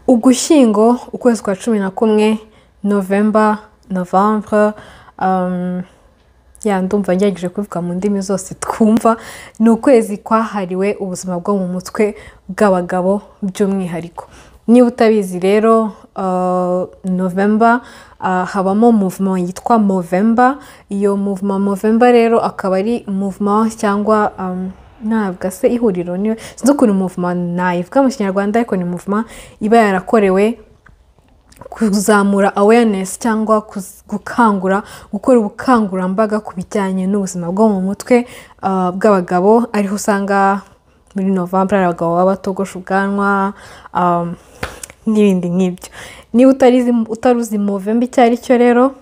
Ugushyingo, ukwezi kwa 11, November, Novembre, ya ndumva ngerageje kubivuga mu ndimi zose twumva, ni ukwezi kwahariwe ubuzima bwo mu mutwe bw'abagabo by'umwihariko. Niba utabizi rero, November habamo movement yitwa Movember. Iyo movement Movember rero akaba ari movement cyangwa ntabwo se ihuriro, niyo sinzi ukuntu movement nayivuga mu Kinyarwanda, ariko ni movement iba yarakorewe kuzamura awareness cyangwa gukangura, gukora ubukangurambaga ku bijyanye n'ubuzima bwo mu mutwe bw'abagabo, ariho usanga muri November hari abagabo baba batogosha ubwanwa n'ibindi nk'ibyo. Niba utari uzi Movember icyo ari cyo rero,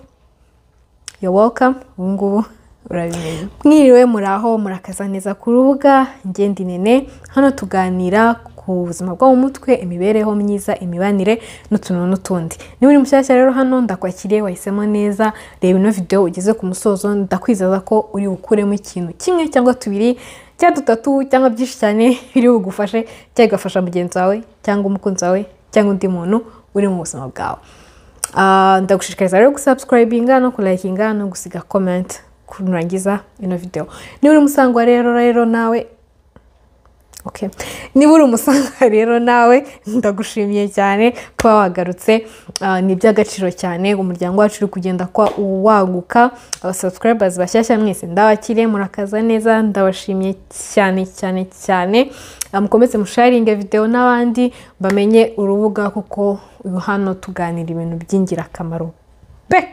you're welcome, ubu ngubu urabimenya. Mwiriwe, muraho, murakaza neza ku rubuga Ngende Nene. Hano tuganira ku buzima bwo mu mutwe, imibereho myiza, imibanire n'utuntu n'utundi. Niba uri mushyashya rero hano, ndakwakiriye, wahisemo neza. Reba ino video ugeze ku musozo, ndakwizeza ko uri bukuremo ikintu kimwe cyangwa tubiri cyangwa dutatu cyangwa byinshi cyane biri bugufashe cyangwa bigafasha mugenzi wawe cyangwa umukunzi wawe cyangwa undi muntu uri mu buzima bwawe. Ndagushishikariza rero gusubscribinga no kulikinga no gusiga comment nurangiza ino video. Niba uri umusangwa rero nawe, okay. Niba uri umusangwa rero nawe, ndagushimiye cyane kuba wagarutse. Ni iby'agaciro cyane, umuryango wacu uri kugenda kwa waguka. Abasubscribers bashyashya mwese ndabakiriye, murakaza neza, ndabashimiye cyane cyane cyane. Mukomeze musharinge video n'abandi bamenye urubuga, kuko uyu hano tuganira ibintu by'ingirakamaro pe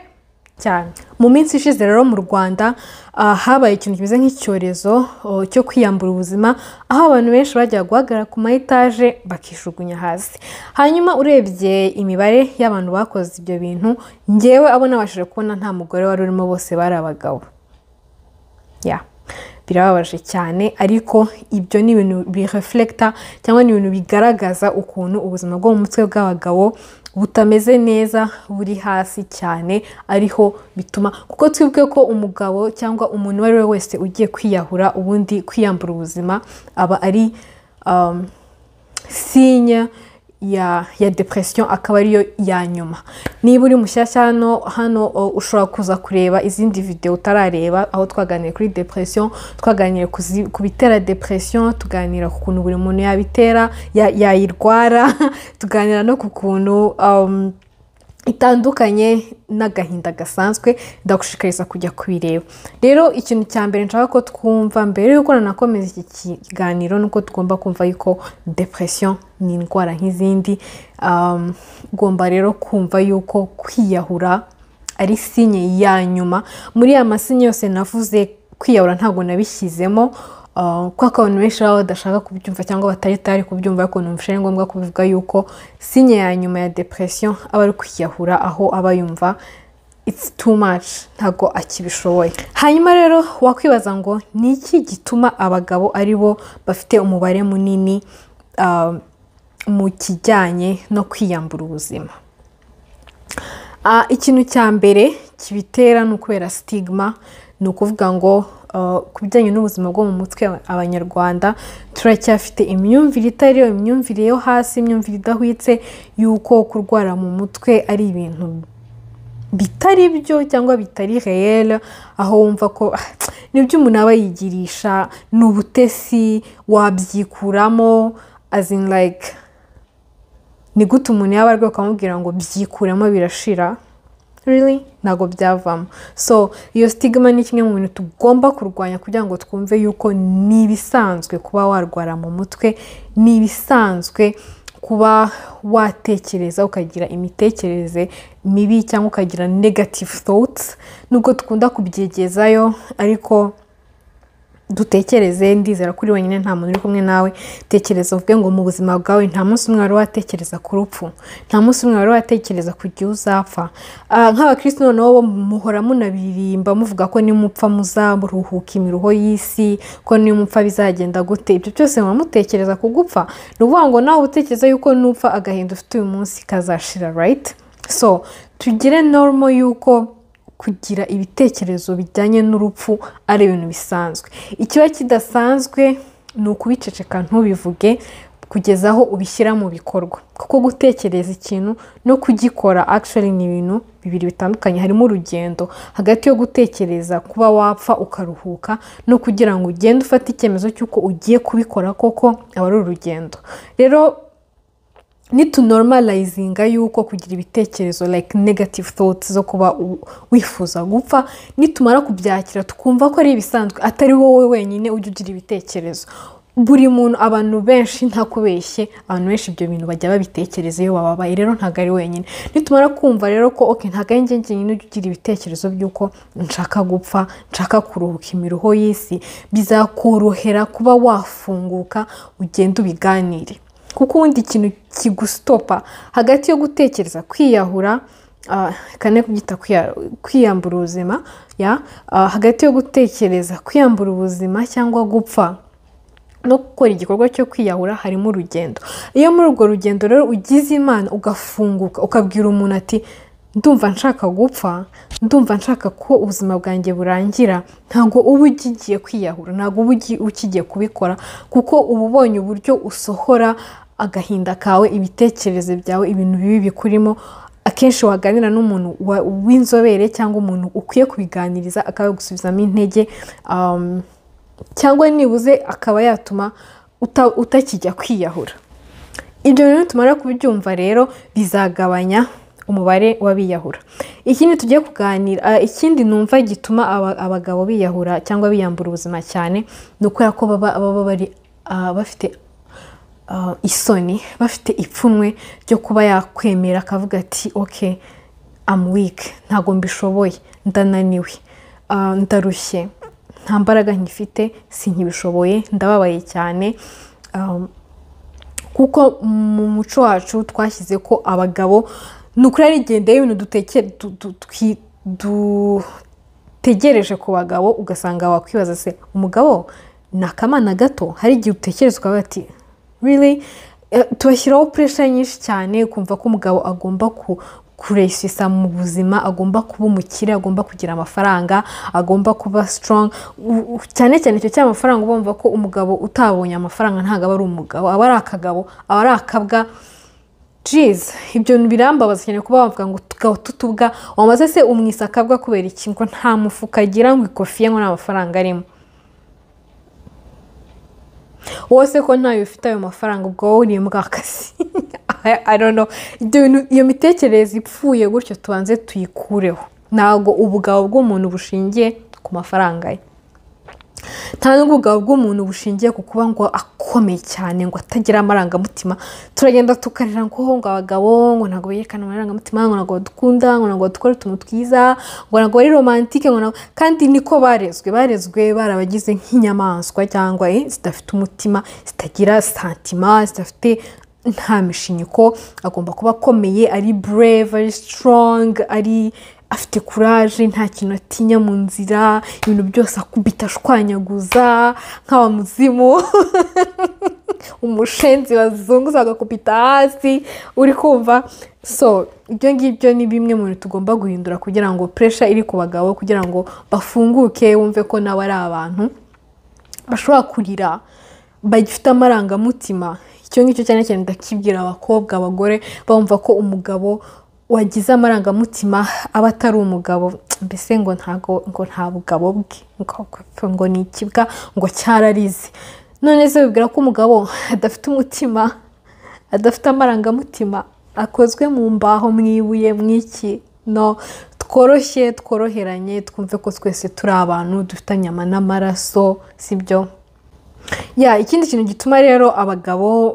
cyane. Mu minsi ishize rero mu Rwanda habaye ikintu kimeze nk'icyorezo cyo kwiyambura ubuzima, aho abantu benshi bajyaga guhagarara ku ma etaje bakishugunya hasi. Hanyuma urebye imibare y'abantu bakoze ibyo bintu, ngewe abo nabashije kubona nta mugore wari urimo, bose bari abagabo. Ya, birababaje cyane, ariko ibyo ni ibintu bireflecta cyangwa ni ibintu bigaragaza ukuntu ubuzima bwo mu mutwe bw'abagabo butameze neza, buri hasi cyane, ariho bituma, kuko twibuke ko umugabo cyangwa umuntu uwo ari we wese ugiye kwiyahura, ubundi kwiyambura ubuzima aba ari signe ya depression, akaba ariyo ya nyuma. Niba uri mushyashya hano, ushobora kuza kureba izindi video utarareba, aho twaganiriye kuri depression, twaganiriye ku bitera depression, tuganira ku kuntu buri muntu yabitera, yayirwara, tuganira no ku kuntu itandukanye n'agahinda gasanzwe. Ndagushishikariza kujya kubireba. Rero ikintu cya mbere nshaka ko twumva mbere y'uko nanakomeza iki kiganiro ni uko tugomba kumva yuko depression ni indwara nk'izindi. Ugomba rero kumva yuko kwiyahura ari signe ya nyuma. Muri ya masigne yose navuze, kwiyahura ntabwo nabishyizemo, kuko abantu benshi baba badashaka kubyumva cyangwa batari tayari kubyumva, ariko numva ari ngombwa kubivuga yuko signe ya nyuma ya depression aba ari kwiyahura, aho aba yumva it's too much, ntabwo akibishoboye. Hanyuma rero wakwibaza ngo ni iki gituma abagabo ari bo bafite umubare munini mu kijyanye no kwiyambura ubuzima? Ikintu cya mbere kibitera ni ukubera stigma. Ni ukuvuga ngo ku bijyanye n'ubuzima bwo mu mutwe, Abanyarwanda turacyafite imyumvire itari yo, imyumvire yo hasi, imyumvire idahwitse y'uko kurwara mu mutwe ari ibintu bitari byo cyangwa bitari réel, aho wumva ko nibyo umuntu aba yigirisha, ni ubutesi, wabyikuramo, as in like ni gute umuntu yaba arwaye ukamubwira ngo byikuremo birashira? Really? Ntabwo byavamo. So iyo stigma ni kimwe mu bintu tugomba kurwanya kugira ngo twumve yuko ni ibisanzwe kuba warwara mu mutwe, ni ibisanzwe kuba watekereza ukagira imitekerereze mibi cyangwa ukagira negative thoughts, nubwo dukunda kubyegezayo. Ariko dutekereze, ndizera kuri wenyine, nta muntu uri kumwe nawe. Tekereza uvuge ngo mu buzima bwawe nta munsi umwe wari watekereza ku rupfu, nta munsi umwe wari watekereza ku gihe uzapfa. Nk'abakristo noneho bo muhora munabiririmba, muvuga ko nimupfa muzaruhuka imiruho y'isi, ko nimupfa bizagenda gute. Ibyo byose muba mutekereza ku gupfa. Ni ukuvuga ngo nawe utekereza yuko nupfa agahinda ufite uyu munsi kazashira, right? So tugire normal yuko kugira ibitekerezo bijyanye n'urupfu ari ibintu bisanzwe. Ikiba kidasanzwe ni ukubiceceka ntubivuge. kugeza aho ubishyira mu bikorwa, kuko gutekereza ikintu no kugikora actually ni ibintu bibiri bitandukanye. Harimo urugendo hagati yo gutekereza kuba wapfa ukaruhuka no kugira ngo ugende ufate icyemezo cy'uko ugiye kubikora koko, aba ari urugendo. Rero nitunormalizinga yuko kugira ibitekerezo like negative thoughts zo kuba wifuza gupfa, nitumara kubyakira tukumva ko ari ibisanzwe, atari wowe wenyine ujya ugira ibitekerezo, buri muntu, abantu benshi, ntakubeshye, abantu benshi ibyo bintu bajya babitekereza iyo bababaye, rero ntabwo ari wenyine. Nitumara kumva rero ko okay, ntabwo ari njye njyenyine ujya ugira ibitekerezo by'uko nshaka gupfa, nshaka kuruhuka imiruho y'isi, bizakorohera kuba wafunguka ugenda ubiganire. Kuko ubundi ikintu kigustopa hagati yo gutekereza kwiyahura, kane kubyita kwiyambura ubuzima, ya hagati yo gutekereza kwiyambura ubuzima cyangwa gupfa no gukora igikorwa cyo kwiyahura harimo urugendo. Iyo muri urwo rugendo rero ugize Imana ugafunguka ukabwira umuntu ati ndumva nshaka gupfa, ndumva nshaka ko ubuzima bwanjye burangira, ntabwo uba ugiye kwiyahura, ntabwo uba ukigiye kubikora, kuko uba ubonye uburyo usohora agahinda kawe, ibitekerezo byawe, ibintu bibi bikurimo. Akenshi waganira n'umuntu w'inzobere cyangwa umuntu ukwiye kubiganiriza akaba yagusubizamo intege, cyangwa nibuze akaba yatuma utakijya kwiyahura. Ibyo bintu tumara kubyumva rero bizagabanya umubare w'abiyahura. Ikindi tugiye kuganira, ikindi numva gituma abagabo biyahura cyangwa biyambura ubuzima cyane, ni ukubera ko baba bari bafite isoni, bafite ipfunwe ryo kuba yakwemera akavuga ati okay, I'm weak, ntago mbishoboye, ndananiwe, ndarushye, nta mbaraga nkifite, sinkibishoboye, ndababaye cyane. Kuko mu muco wacu twashyize ko abagabo ni ukuri ari igenda y'ibintu dutegereje ku bagabo, ugasanga wakwibaza se umugabo ni akamana gato. Hari igihe utekereza ukavuga ati really? Tubashyiraho pressure nyinshi cyane, kumva ko umugabo agomba kuresisa mu buzima, agomba kuba umukire, agomba kugira amafaranga, agomba kuba strong. Cyane cyane icyo cy'amafaranga, ubumva ko umugabo utabonye amafaranga ntabwo aba ari umugabo, aba ari akagabo, aba ari akabwa. Jeez, ibyo birambabaza cyane kuba bavuga ngo tugabo tutubwa. Wamaze se umwisa akabwa kubera iki? Ngo nta mufuka agira, ngo ikofi ye ngo nta mafaranga arimo. Wose ko ntayo ufite ayo mafaranga, ubwo wowe uri imbwakazi? I don't know. Ibyo bintu, iyo mitekerereze ipfuye gutyo tubanze tuyikureho. Ntabwo ubugabo bw'umuntu bushingiye ku mafaranga ye, nta n'ubwo ubugabo bw'umuntu bushingiye ku kuba ngo akomeye cyane, ngo atagira amarangamutima. Turagenda tukarira ngo abagabo ngo ntabwo berekana amarangamutima, ngo ntabwo badukunda, ngo ntabwo badukora utuntu twiza, ngo ntabwo bari romantique, ngo ntabwo... Kandi niko barezwe, barezwe barabagize nk'inyamaswa cyangwa zidafite umutima, zitagira sentiments, zidafite nta mishinyiko. Agomba kuba akomeye, ari brave, ari strong, ari afite courage, nta kintu atinya mu nzira, ibintu byose akubita ashwanyaguza nk'abamuzimu, umushenzi bazunguza agakubita hasi, uri kumva? So ibyo ngibyo ni bimwe mu bintu tugomba guhindura kugira ngo pressure iri ku bagabo, kugira ngo bafunguke, bumve ko nabo ari abantu bashobora kurira, bagifite amarangamutima. Icyo ngicyo cyane cyane ndakibwira abakobwa, abagore bumva ko umugabo wagize amarangamutima aba atari umugabo, mbese ngo ntago, ngo nta bugabo bwe, ngo ni ikibwa, ngo cyararize. None se bibwira ko umugabo adafite umutima, adafite amarangamutima, akozwe mu mbaho, mu ibuye, mu iki? No tworoshye, tworoheranye, twumve ko twese turi abantu dufite inyama n'amaraso, sibyo? Ya, ikindi kintu gituma rero abagabo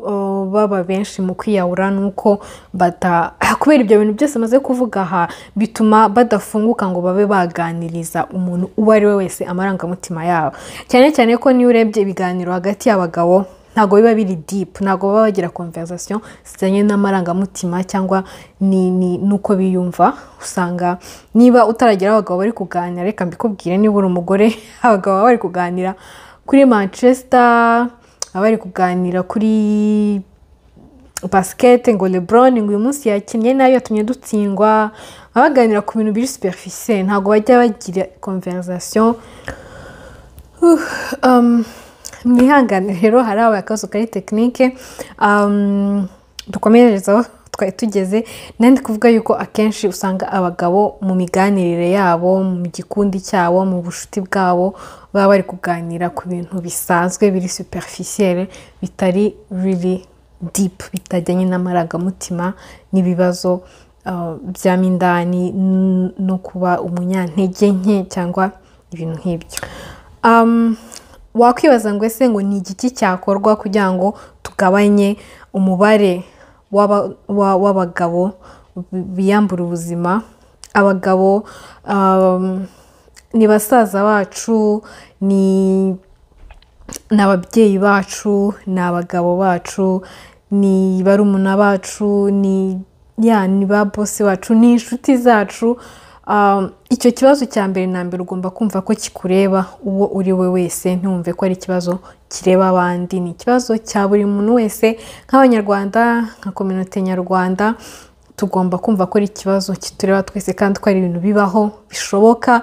baba benshi mu kwiyahura ni uko bata, kubera ibyo bintu byose maze kuvuga aha, bituma badafunguka ngo babe baganiriza umuntu uwo ari we wese amarangamutima yabo. Cyane cyane ko niyo urebye ibiganiro hagati y'abagabo ntabwo biba biri deep, ntabwo baba bagira conversation zijyanye n'amarangamutima cyangwa ni nuko biyumva. Usanga niba utaragira abagabo bari kuganira, reka mbikubwire, niba uri umugore, abagabo baba bari kuganira kuri Manchester, baba bari kuganira kuri basket, ngo LeBron ngo uyu munsi yakinnye nabi yatumye dutsindwa, baba baganira ku bintu biri superficiel, ntabwo bajya bagira conversation. Mwihangane rero, hari habaye akabazo kari technique. Dukomereze aho twari tugeze. Nandi kuvuga yuko akenshi usanga abagabo mu miganirire yabo, mu gikundi cyabo, mu bushuti bwabo, baba bari kuganira ku bintu bisanzwe biri superficiel, bitari really deep, bitajyanye n'amarangamutima n'ibibazo bya mindani no kuba umunyantege nke cyangwa ibintu nk'ibyo. Wakwibaza ngo ese ngo ni igiki cyakorwa kugira ngo tugabanye umubare w'abagabo biyambura ubuzima? Abagabo ni basaza bacu, ni ababyeyi bacu, ni abagabo bacu, ni barumuna bacu, ni ya ni ba boss bacu, ni inshuti zacu. Icyo kibazo cya mbere na mbere ugomba kumva ko kikureba uwo uri we wese, ntiwumve ko ari ikibazo kireba abandi. Ni ikibazo cya buri muntu wese. Nk'Abanyarwanda, nka communauté nyarwanda, tugomba kumva ko ari ikibazo kitureba twese, kandi ko ari ibintu bibaho, bishoboka,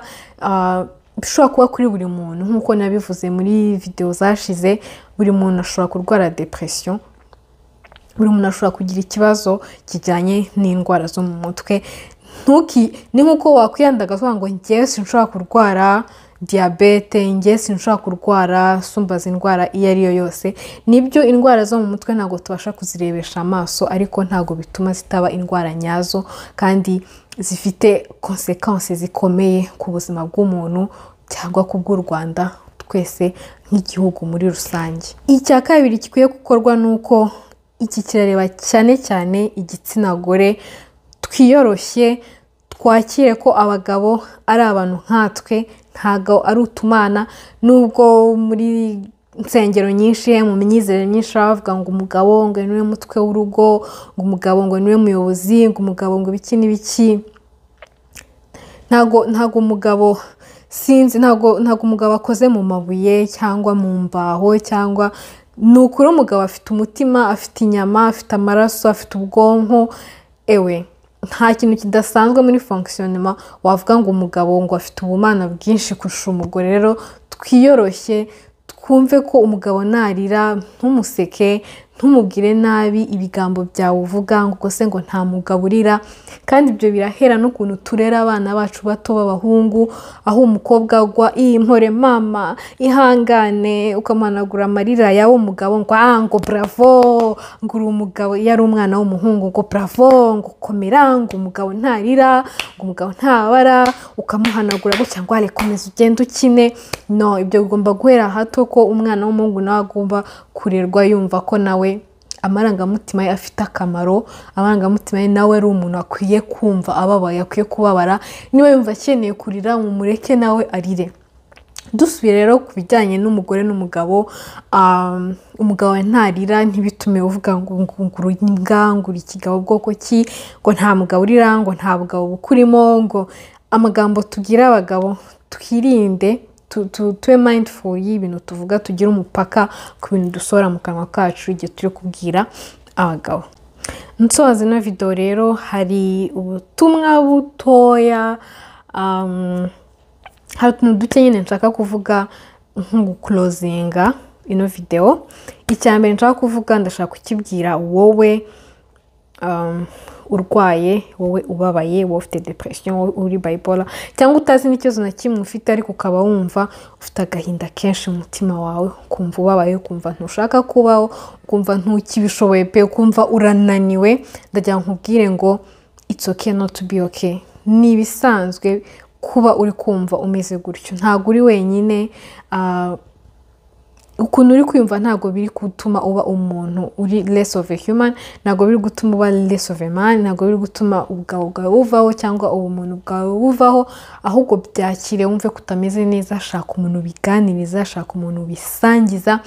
bishobora kuba kuri buri muntu. Nk'uko nabivuze muri videwo zashize, buri muntu ashobora kurwara depression, buri muntu ashobora kugira ikibazo kijyanye n'indwara zo mu mutwe. Ntuki ni nk'uko wakwiyandagaza uvuga ngo njyewe sinshobora kurwara diyabete, njye sinshobora kurwara sumbaza indwara iyo ari yo yose. Nibyo, indwara zo mu mutwe ntabwo tubasha kuzirebesha amaso, ariko ntabwo bituma zitaba indwara nyazo kandi zifite conséquences zikomeye ku buzima bw'umuntu cyangwa ku bw'u Rwanda twese nk'igihugu muri rusange. Icya kabiri gikwiye gukorwa ni uko iki kirareba cyane cyane igitsina gore. Twiyoroshye, twakire ko abagabo ari abantu nkatwe, ntabwo ari utumana. Nubwo muri insengero nyinshi, mu myizerere myinshi, baba bavuga ngo umugabo ngo niwe mutwe w'urugo, ngo umugabo ngo niwe muyobozi, ngo umugabo ngo ibiki n'ibiki, ntabwo umugabo, sinzi, ntabwo umugabo akoze mu mabuye cyangwa mu mbaho cyangwa. Ni ukuri, umugabo afite umutima, afite inyama, afite amaraso, afite ubwonko. Ewe, nta kintu kidasanzwe muri fonctionnement wavuga ngo umugabo ngo afite ubumana bwinshi kurusha umugore. Rero twiyoroshye, twumve ko umugabo narira ntumuseke, ntumubwire nabi ibigambo byawe uvuga ngo se ngo nta mugabo urira. Kandi ibyo birahera n'ukuntu turera abana bacu bato b'abahungu, aho umukobwa agwa, "Iyi mpore mama, ihangane," ukamuhanagura amarira yawe. Umugabo ngo "Ah," ngo "bravo," ngo "uri umugabo." Iyo ari umwana w'umuhungu ngo "Bravo," ngo "komera," ngo "umugabo ntarira," ngo "umugabo ntabara," ukamuhanagura gutya ngo "Ale, komeza ugende ukine." No, ibyo bigomba guhera hato, ko umwana w'umuhungu nawe agomba kurerwa yumva ko nawe amarangamutima ye afite akamaro, amarangamutima ye nawe ari umuntu, akwiye kumva ababaye, akwiye kubabara. Niba yumva akeneye kurira, mumureke nawe arire. Dusubiye rero ku bijyanye n'umugore n'umugabo, umugabo ntarira ntibitume uvuga ngo uri imbwa, ngo uri ikigabo bwoko ki, ngo nta mugabo urira, ngo nta bugabo bukurimo, ngo amagambo tubwira abagabo. Twirinde, tube mindful y'ibintu tuvuga, tugire umupaka ku bintu dusohora mu kanwa kacu igihe turi kubwira abagabo. Nsoza ino video rero, hari ubutumwa butoya, hari utuntu duke nyine nshaka kuvuga nko guclosinga ino video. Icya mbere nshaka kuvuga, ndashaka kukibwira wowe urwaye, wowe ubabaye, wowe ufite depression, wowe uri bipolar, cyangwa utazi n'ikibazo na kimwe ufite, ariko ukaba wumva ufite agahinda kenshi mu mutima wawe, ukumva ubabaye, ukumva ntushaka kubaho, ukumva ntukibishoboye pe, ukumva urananiwe. Ndagira ngo nkubwire ngo it's okay not to be okay. Ni ibisanzwe kuba uri kumva umeze gutyo, ntabwo uri wenyine. Ukuntu uri kwiyumva ntabwo biri gutuma uba umuntu uri less of a human, ntabwo biri gutuma uba less of a man, ntabwo biri gutuma ubugabo bwawe buvaho cyangwa ubumuntu bwawe buvaho. Ahubwo byakire, wumve ko utameze neza, shaka umuntu ubiganiriza, shaka umuntu ubisangiza,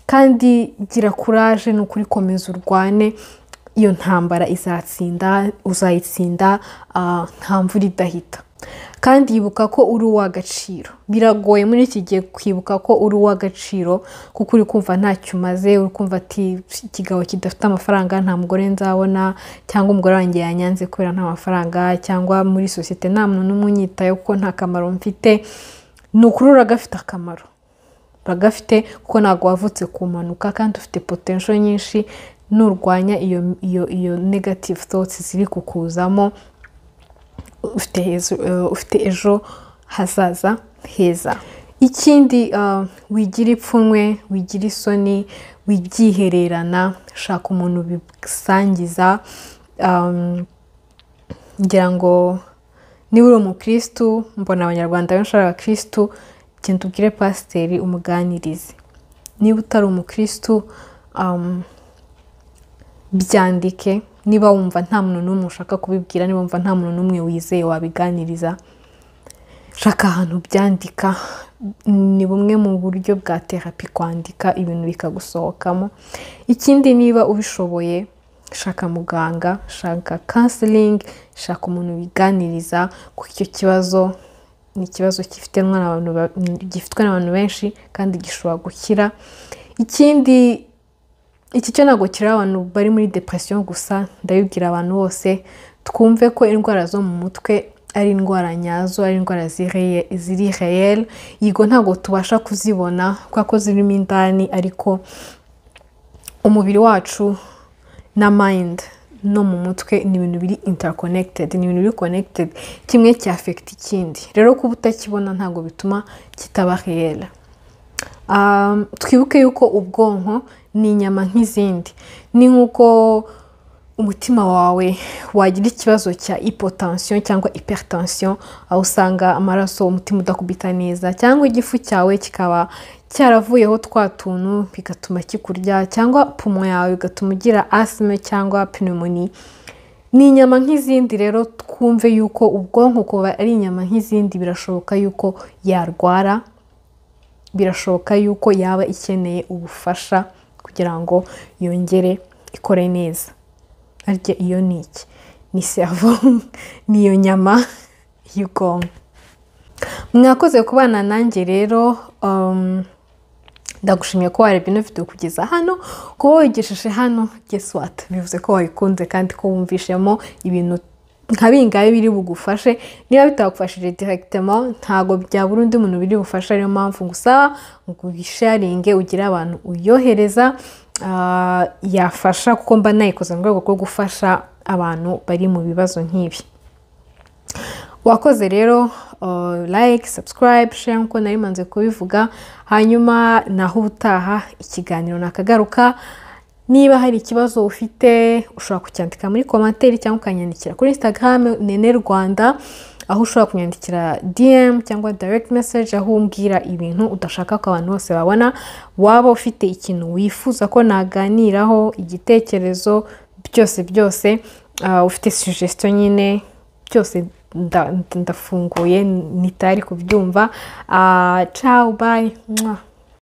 kandi gira courage. Ni ukuri, komeza urwane iyo ntambara, izatsinda, uzayitsinda, nta mvura idahita. Kandi ibuka ko uri uw'agaciro. Biragoye muri iki gihe kwibuka ko uri uw'agaciro, kuko uri kumva ntacyo umaze, uri kumva ati ikigabo kidafite amafaranga nta mugore nzabona, cyangwa umugore wanjye yanyanze kubera nta mafaranga, cyangwa muri sosiyete nta muntu n'umwe unyitayeho kuko nta kamaro mfite. Ni ukuri, uragafite akamaro. Uragafite, kuko ntabwo wavutse ku mpanuka, kandi ufite potential nyinshi. Nurwanya iyo negative thoughts ziri kukuzamo, ufite ejo hazaza heza. Ikindi, wigira ipfunwe, wigira isoni, wibyihererana, shaka umuntu ubisangiza. Ngira ngo niba uri umukirisitu, mbona Abanyarwanda benshi ari abakirisitu, genda ubwire pasiteri umuganirize. Niba utari umukirisitu, byandike. Niba wumva nta muntu n'umwe ushaka kubibwira, niba wumva nta muntu n'umwe wizeye wabiganiriza, shaka ahantu byandika. Ni bumwe mu buryo bwa therapy, kwandika ibintu bikagusohokamo. Ikindi, niba ubishoboye, shaka muganga, shaka counseling, shaka umuntu wiganiriza, kuko icyo kibazo ni ikibazo gifitwe n'abantu benshi kandi gishobora gukira. Ikindi, iki cyo ntabwo kiri abantu bari muri depression gusa, ndabibwira abantu bose, twumve ko indwara zo mu mutwe ari indwara nyazo, ari indwara ziri réel. Yego, ntabwo tubasha kuzibona kubera ko zirimo indani, ariko umubiri wacu na mind no mu mutwe ni ibintu biri interconnected, ni ibintu biri connected, kimwe cyafekita ikindi. Rero kuba utakibona ntabwo bituma kitaba réel. Twibuke yuko ubwonko ni inyama nk'izindi. Ni nk'uko umutima wawe wagira ikibazo cya hypotension cyangwa hypertension, aho usanga amaraso, umutima udakubita neza, cyangwa igifu cyawe kikaba cyaravuyeho twa tuntu bigatuma kikurya, cyangwa poumon yawe bigatuma ugira asthme cyangwa pneumonie. Ni inyama nk'izindi. Rero twumve yuko ubwonko kuba ari inyama nk'izindi, birashoboka yuko yarwara, birashoboka yuko yaba ikeneye ubufasha kugira ngo yongere ikore neza. Arya iyo ni iki? Ni cerveau, ni iyo nyama y'ubwonko. Mwakoze kubana nanjye rero. Ndagushimiye ko warebye ino video kugeza hano. Kuba wigejeje hano, guess what, bivuze ko wayikunze kandi ko wumvishemo ibintu nka bingahe biri bugufashe. Niba bitagufashije directement, ntabwo byabura undi muntu biri bufashe. Ariyo mpamvu ngusaba ngo uyisharinge, ugire abantu uyohereza, yafasha, kuko mba nayikoze mu rwego rwo gufasha abantu bari mu bibazo nk'ibi. Wakoze rero. Like, subscribe, share, nkuko nari manze kubivuga. Hanyuma naho ubutaha, ikiganiro nakagaruka. Niba hari ikibazo ufite, ushobora kucyandika muri commentaire cyangwa ukanyandikira kuri Instagram Nene Rwanda, aho ushobora kunyandikira DM cyangwa direct message, aho umbwira ibintu udashaka ko abantu bose babona. Waba ufite ikintu wifuza ko naganiraho, igitekerezo, byose byose, ufite suggestion nyine, byose ndafunguye, nitari kubyumva. Ciao, bye. Mwah.